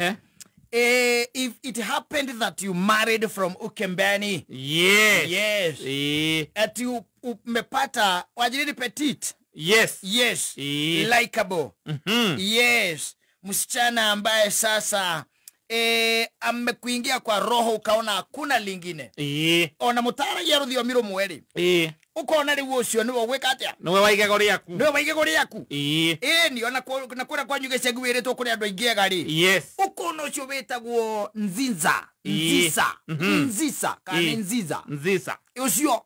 If it happened that you married from Ukembeni. Yes. Yes. Ati umepata wajiriri petite. Yes. Yes. Likeable. Yes. Msichana ambaye sasa amekuingia kwa roho ukaona hakuna lingine. Ona mutaragia rũthiomi rũmwe rĩ. Ukona rĩu ũcio nĩwe ũgwĩka atĩa? Nĩwe wa igego rĩaku. Nĩwe wa igego rĩaku. Ĩni ona na kũrĩa kwanyu gĩcagi wĩrĩtwo kũrĩ andũ aingĩ ega rĩ. Yes. Ukona ũcio wĩtagwo Nzinza. Nzisa. Nzisa kana nĩ Nziza. Nzisa. Ũcio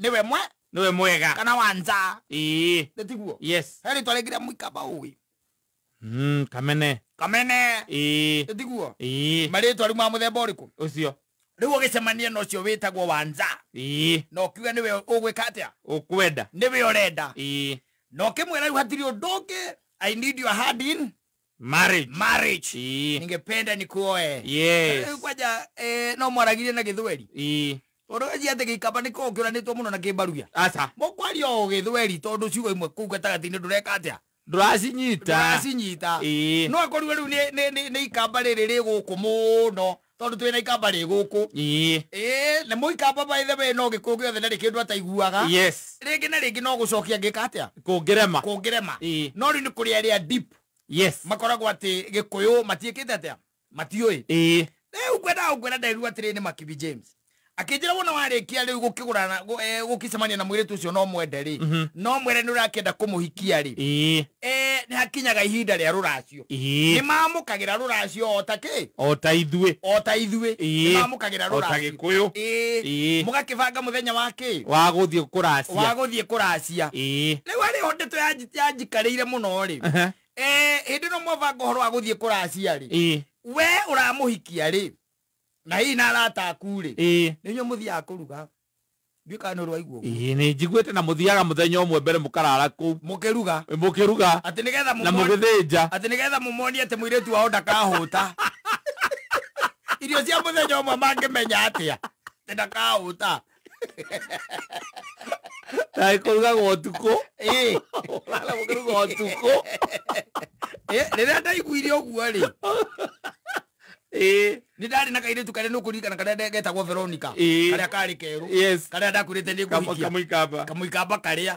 nĩwe mwe? Nĩwe mwega. Kana wanza. Nĩtiguo? Yes. He rĩtwa rĩngĩ rĩa mũikamba ũĩ. Kamene. Kamene. Nĩtiguo? Marĩtwa rĩu ma mũthemba ũrĩkũ? Ũcio. Rĩu ũgĩcemania na ũcio wĩtagwo Wanza. Na ũkiuga nĩwe ũgwĩka atĩa? Ũkwenda. Nĩwe ũrenda. Na ũkĩmwĩra rĩu hatirĩ ũndũ ũngĩ, I need your hand in marriage. Marriage. Ningependa nikuoe. Yes. Kwanja no mwaragirie na gĩthweri. Tondũ wenjia atĩ gĩikamba nĩ kĩo kĩũranĩtwo mũno na kĩmbaruya. Aca. Mũkwaria o gĩthweri tondũ ciugo imwe kũu gatagatĩ-inĩ ndũreka atĩa? Ndũracinyita. Ndũracinyita. No akorirwo rĩu nĩ ikamba rĩrĩ rĩ gũkũ mũno. Tondũ twĩna ikamba rĩ gũkũ. Na mũikamba by the way no gĩkũyũ gĩothe ndarĩ kĩndũ ataiguaga. Yes. Rĩngĩ na rĩngĩ no gũcokia ngĩka atĩa? Kũngĩrema. Kũngĩrema. No rĩu nĩ kũrĩ arĩa deep. Yes. Makoragwo atĩ gĩkũyũ matiĩkĩte atĩa? Matiũĩ. Rĩu ngwendaga gũkwĩra nderirwo atĩrĩ nĩ Makibi James. Akĩnjĩra wona warĩkia rĩu gũkĩgũrana, gũkĩcemania na mũirĩtu ũcio no mwende rĩ. No mwere nĩ ũrakĩenda kũmũhikia rĩ. Nĩ hakinyaga ihinda rĩa rũracio. Nĩ mamũkagĩra rũracio o ta kĩ? O ta ithuĩ. O ta ithuĩ. Nĩ mamũkagĩra O ta rũracio. Gĩkũyũ. Mũgakĩbanga mũthenya wa kĩ? Wa gũthiĩ kũracia. Wa gũthiĩ kũracia. Rĩu harĩ ho ndeto yanjikarĩire mũno rĩ. Hĩndĩ ĩno mwabanga ũhoro wa gũthiĩ kũracia rĩ. We ũramũhikia rĩ. Na hihi na arata aku rĩ. Nĩ inyuĩ mũthiaga kũruga. Ndiũĩ kana nĩ ũraigua ũguo. Nĩ njiguĩte na mũthiaga mũthenya ũmwe mbere mũkarara kũu. Mũkĩruga. Mũkĩruga. Atĩ nĩgetha Na mũgĩthĩnja. Atĩ nĩgetha mũmonie atĩ mũirĩtu wao ndakahũta. Irio cia mũthenya ũmwe mangĩmenya atĩa? Atĩ ndakahũta. Na ĩkũrugagwo ũtukũ. Ũrara mũkĩruga ũtukũ. Rĩrĩa ndaiguire ũguo rĩ. Nĩ ndarĩ na kairĩtu karĩa nĩ ũkũririkana karĩa getagwo Veronica. Karĩa karĩ kerũ. Yes. Karĩa ndakwĩrĩte nĩ ngũhikia. Kamũikamba. Kamũikamba karĩa.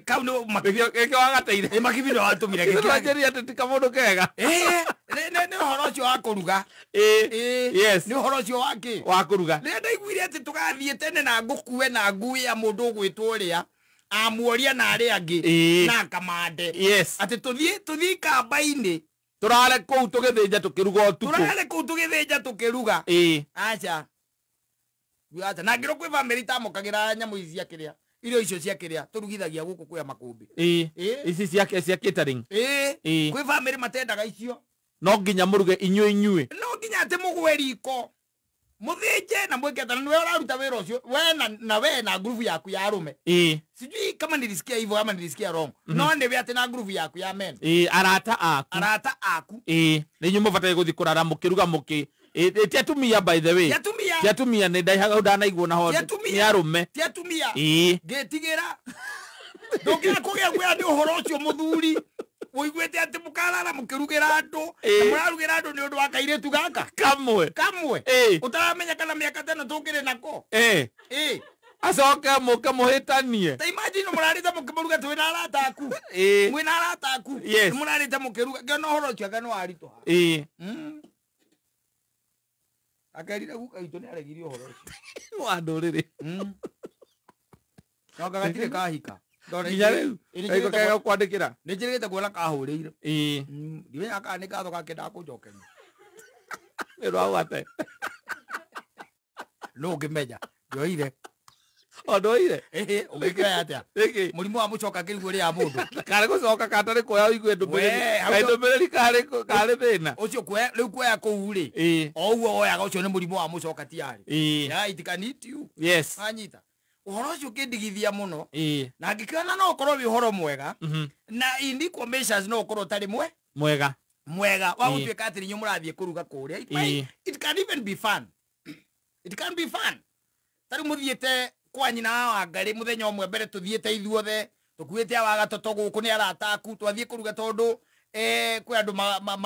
Kau nĩ Gĩkĩo wagateire. Makibi nĩ watũmire Gĩkĩo gĩkĩo. wanjĩrire atĩ ti kamũndũ kega. Nĩ ũhoro ũcio wa kũruga. Yes. Nĩ ũhoro ũcio wa kĩ? Wa kũruga. Rĩrĩa ndaiguire atĩ tũgathiĩ tene na ngũkue na ngui ya mũndũ ũgwĩtwo ũrĩa, amuoria na arĩa angĩ, na akamande. Yes. Atĩ tũthiĩ ikamba-inĩ. Tũrare kũu tũgĩthĩnja tũkĩruga ũtukũ. Tũrare kũu tũgĩthĩnja tũkĩruga. Aca. Aca. Na ngĩrwo kwĩ bamĩrĩ itamũkagĩra nyamũ ici cia kĩrĩa. Irio icio cia kĩrĩa tũrugithagia gũkũ kwĩ makũmbĩ. Ici cia catering. Kwĩ bamĩrĩ matendaga icio. No nginya mũruge inyuĩ inyuĩ. No nginya atĩ mũgwe riko. Mũthĩnje na mwĩke atĩ nĩwe ũraruta wĩra ũcio. We na we na ngurubu yaku ya arũme. Sijui kama nilisikia hivyo ama nilisikia wrong. No nĩwe atĩ na ngurubu yaku ya men. Arata aku. Arata aku. Nĩ inyuĩ mũbataire gũthiĩ kũrara mũkĩruga mũkĩ. Ti atumia by the way. Ti atumia. Ti atumia nĩ ndaihaga hau ndanaigua naho. Ti atumia. Nĩ arũme. Ti atumia. Ngĩtigĩra. Ndũngĩaga kũgĩa guoya nĩ ũhoro ũcio mũthuri. Ũiguĩte atĩ mũkarara mũkĩrugĩra andũ. Na mũrarugĩra andũ nĩ ũndũ wa kairĩtu gaka. Kamwe. Kamwe. Ũtaramenya kana mĩaka ta ĩno tũkĩrĩ nako. Acoke mũke mũhĩtanie. Ta imagine mũrarĩte mũkĩmũruga twĩna arata aku. Mwĩna arata aku. Yes. Mũrarĩte mũkĩruga. Ngĩona ũhoro ũcio anga nĩ waritũha. Akerire guka witũ nĩ aregirie ũhoro ũcio. Wa ndũrĩrĩ. No anga gatirĩ kahika. Nginya rĩu. Kaiko kega kwandĩkĩra. Nĩ njĩrĩgĩte kuona kahũrĩire. Ndimenyaga kana nĩ ngatho gakendaga kũnjokeria. Nĩ ũragwate. No ũngĩmenya. Ndoire. O ndoire? Ũngĩkĩoya atĩa? Nĩkĩ? Mũrimũ wa mũcoka kĩrigwo ũrĩa mũndũ. Karĩ gũcoka katarĩ kuoya ũigue ndũmĩrĩri. We, hau Kaĩ ndũmĩrĩri karĩ thĩna. Ũcio kuoya, rĩu kuoya kũu rĩ. O ũguo woyaga ũcio nĩ mũrimũ wa mũcoka ti arĩ. Yeah, it can eat you. Yes. Wanyita. Ũhoro ũcio ũkĩndigithia mũno. Na ngĩkĩona no ũkorwo wĩ ũhoro mwega. Na in equal measures no ũkorwo ũtarĩ Mwega. Mwega. Wa gũtuĩka atĩ inyuĩ mũrathiĩ kũruga kũrĩa. It can even be fun. It can be fun. Ta rĩu mũthiĩte kwa nyina wa Wangarĩ mũthenya ũmwe mbere tũthiĩte ithuothe, tũkuĩte awa gatoto gũkũ nĩ arata aku, twathiĩ kũruga tondũ Kwĩ andũ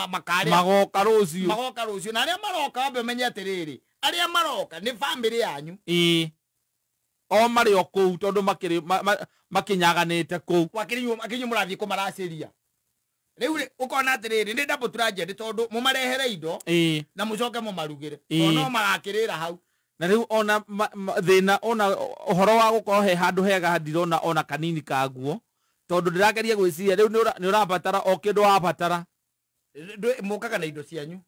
makarĩa magoka rũciũ. Magoka rũciũ na arĩa maroka wambe ũmenye atĩrĩrĩ, arĩa maroka nĩ bamĩrĩ yanyu. Ĩĩ, o marĩ o kũu tondũ makĩrĩ makĩnyaganĩte kũu. Akĩnyuo mũrathiĩ kũmaracĩria rĩu rĩ, ũkona atĩrĩrĩ nĩ double tragedy tondũ mũmarehere indo na mũcoke mũmarugĩre tondũ no magakĩrĩra hau. Na rĩu ona thĩna ona ũhoro wa gũkorwo he handũ hega ndirona ona kanini kaguo tondũ ndĩrageria gwĩciria rĩu nĩ ũrabatara o kĩndũ wabatara. Mũkaga na indo cianyu.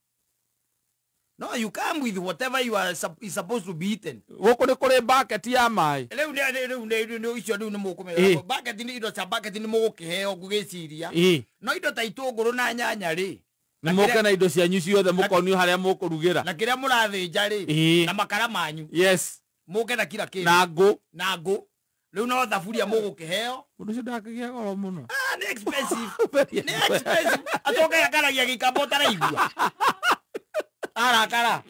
No, you come with whatever you are is supposed to be eaten. Gũkũ nĩ kũrĩ bucket ya maĩ. Rĩu nĩ icio rĩu nĩ mũkũmenya. Bucket nĩ indo cia bucket nĩ mũgũkĩheo ngũgĩciria. No indo ta itũngũrũ na nyanya rĩ, nĩ mũke na indo cianyu ciothe mũkonio harĩa mũkũrugĩra. Na kĩrĩa mũrathĩnja rĩ, na makara manyu. Yes. Mũke na kila kĩndũ. Na ngũ. Na ngũ. Rĩu no thaburia mũgũkĩheo. Mũndũ ũcio ndakĩgĩa goro mũno. Ah, nĩ expensive. Nĩ expensive. Acoke akaragia gĩikamba ũtaraigua. Arakara.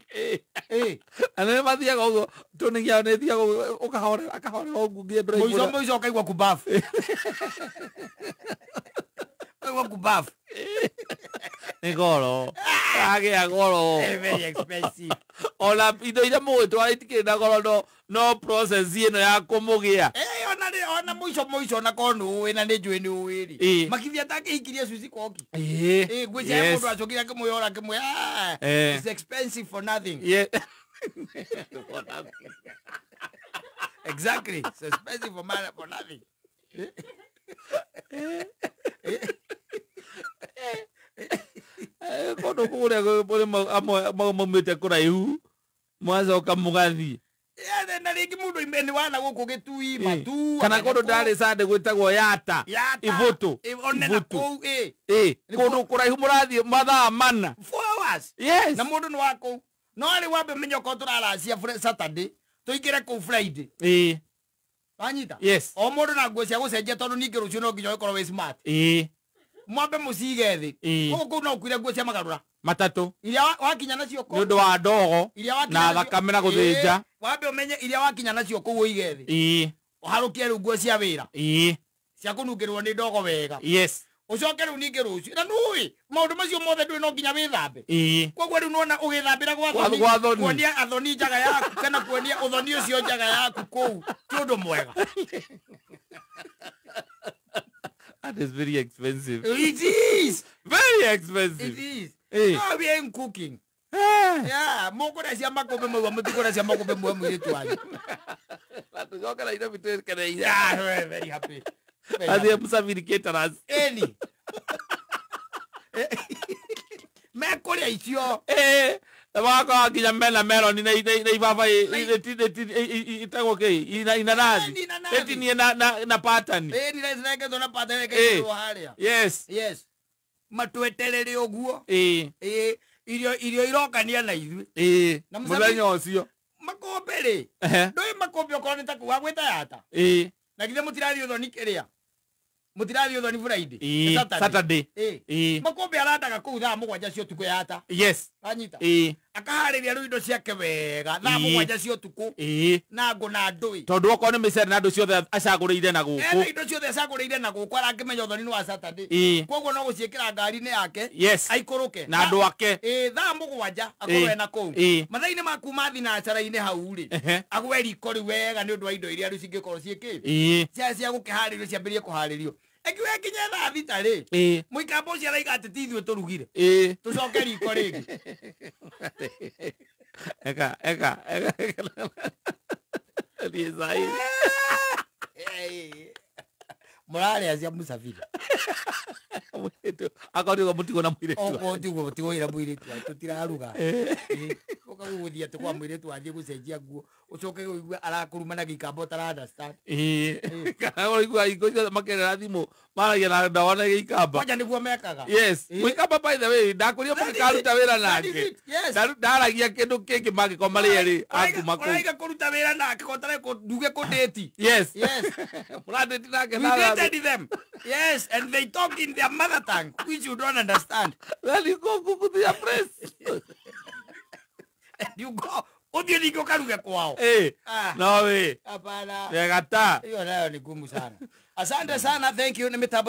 Na nĩ mathiaga ũguo tũnĩgia nĩ thiaga ũguo ũkahorera akahorera ũguo nginya ndũraigua. Mũico mũico ũkaigua kubafu. Ũkaigua kubafu. Nĩ goro. Agĩa goro. Very expensive. Ona indo iria mũgwĩtwara itikĩrĩ na goro no process ĩno ya kũmũgĩa. Ona rĩ ona mũico mũico ona korwo nĩ ũĩ na nĩ njũĩ nĩ ũĩ rĩ. Makithi atakĩhikirie Suzy Koki. Ngwĩciria mũndũ acokire akĩmwĩyora akĩmwĩra it's expensive for nothing. Yeah. Exactly. It's expensive for nothing. Kũndũ kũrĩa kũrĩ amwe maumĩte kũraihu mwacoka mũgathiĩ. Na rĩngĩ mũndũ oime nĩ wana gũkũ Gĩtui Matu kana kũndũ ndarĩ Sunday gwĩtagwo Yata Ibũtũ. One na kũu Kũndũ kũraihu mũrathiĩ mathaa mana. 4 hours. Yes. Na mũndũ nĩ wa kũu. No rĩ wambe menye okorwo tũraracia Saturday tũingĩre kũu Friday. Wanyita? Yes. O mũndũ na nguo cia gũcenjia tondũ ningĩ rũciũ no nginya ũkorwo wĩ smart. Mwambe mũcige thĩ. Gũkũ kũu no ũkuire nguo cia magarũra matatũ iria wakinya nacio kũu nĩ ũndũ wa ndogo na thakame na gũthĩnja. Wambe ũmenye iria wakinya nacio kũu ũige thĩ. Ũharũkie rĩu nguo cia wĩra cia kũnungĩrwo nĩ ndogo wega. Yes. Ũcoke rĩu ningĩ rũciũ na nĩũĩ maũndũ macio mothe ndũĩ no nginya wĩthambe. Koguo rĩu nĩwona ũgĩthambĩra gwa thoni kuonia athoni njaga yaku kana kuonia ũthoni ũcio njaga yaku kũu ti ũndũ mwega. That is very expensive. It is. Very expensive. It is. No, we ain't cooking. Yeah, mũkũrĩa cia makũmbĩ mau mũtikũrĩa cia makũmbĩ mau mũirĩtu wanyu. Tũcoke Nairobi twĩkeneire. Yeah, we're very happy. Athiĩ Msafiri Caterers. Ĩni. Mekũrĩa icio. Magakorwo nginya mena meloni na ibaba itagwo kĩ inanathi ĩtinie na pattern. Ĩni cirengetwo na pattern ĩkaigĩrĩrwo harĩa. Yes. Yes. Matweterere ũguo. Irio irokania na ithuĩ. Na mũthenya ũcio makũmbĩ rĩ, ndũĩ makũmbĩ okorwo nĩ ta kũu gwĩta Yata. Na githĩ mũtirathiĩ ũthoni kĩrĩa? Mũtirathiĩ ũthoni Friday? Saturday. Makũmbĩ arandaga kũu thaa 7 cia ũtukũ Yata. Yes. Wanyita? Akaharĩria rĩu indo ciake wega thaa 7 cia ũtukũ na ngũ na ndũĩ. Tondũ okorwo nĩ mĩcere na andũ ciothe acagũrĩire na gũkũ. Ena indo ciothe acagũrĩire na gũkũ arakĩmenya ũthoni nĩ wa Saturday. Koguo no gũciĩkĩra ngari-inĩ yake. Yes. Aikũrũke. Na andũ ake. Thaa 7 akorwo ena kũu. Mathaa-inĩ ma kuma thinacara-inĩ hau rĩ, agwe riko rĩu wega nĩ ũndũ wa indo iria rĩu cingĩkorwo ciĩkĩte. Cia gũkĩharĩrio ciambĩrĩrie kũharĩrio. Ekiwe kinya thaa 6 rĩ, mũikamba ũcio araiga atĩ ti ithuĩ tũrugire. Tũcoke riko rĩngĩ. Eka eka eka. Thiĩ Mũrarĩa cia Msafiri. Akorwo tiguo mũtigwo na mũirĩtu. Okorwo tiguo mũtigwo na mũirĩtu tũtiraruga. Ũka gũgũthiĩ atĩ kwa mũirĩtu athiĩ gũcenjia nguo ũcoke ũigue arakũruma na gĩikamba ũtara understand. Kana ũigua hingo ciothe makerera thimũ maragia na ndawa na gĩikamba. Kwanja nĩguo mekaga. Yes. Mũikamba by the way ndakũria mũgĩkaruta wĩra nake. Ndaragia kĩndũ kĩngĩ mangĩkorwo marĩ erĩ akuma kũu. Ũraiga kũruta wĩra nake ko nduge kũndĩti. Yes. Yes. Mũrandĩti nake. We dated them. Yes, and they talk in their mother tongue, which you don't understand. Then you go to their place. And you go. Uthiĩ ningĩ ũkaruge kwao. No way. Hapana. Wega ta. Hiyo nayo ni gumu sana. Asante sana, thank you. Nĩ mĩtambo